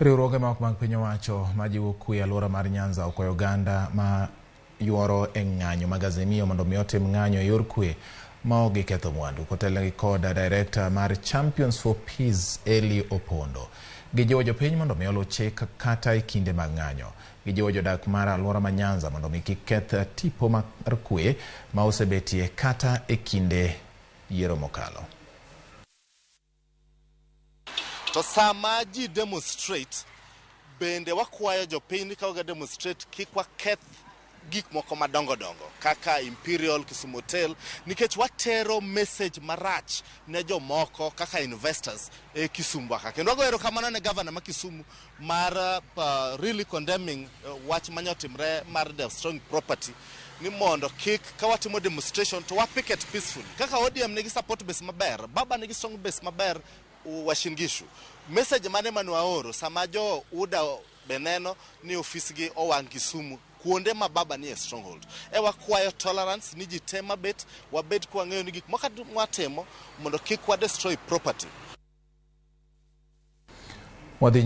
Riwruoge ma ok mag piny owacho majiwo kwe e alwora mar Nyanza okwayo oganda ma yuoro e ng'anyo mag Azimio mondo mi otim ng'anyo e yor kwe ma ok giketho mwandu. Kotelnegi kod Director mar Champions for Peace Eli Opondo. Gijiwo jopiny mondo mi oluw chik kata e kinde mag ng'anyo. Gijiwo jodak mar alwora ma Nyanza mondo mi kik keth tipo mar kwe ma osebetie kata e kinde yiero mokalo. To sama ji demonstrate, bende wakwayo jopiny ni ka waga demonstrate kik waketh gik moko madongo dongo kaka Imperial, Kisumu Hotel, nikech watero message marach ne jomoko kaka investors e Kisumu ka. Kendo wago erokamano ne governor ma Kisumu mar really condemning wach manyotimre mar destroying property ni mondo kik ka watimo demonstration to wa picket peacefully. Kaka ODM nigi support base maber, Baba nigi strong base maber Uasin Gishu. Message mane mane waoro sama jo UDA be neno ni ofisgi owang' Kisumu kuonde ma Baba nie stronghold. E wakwayo tolerance ni ji te mabet wabed kwang'eyo ni gik moko mwatimo mondo kik wa destroy property. Wadhi.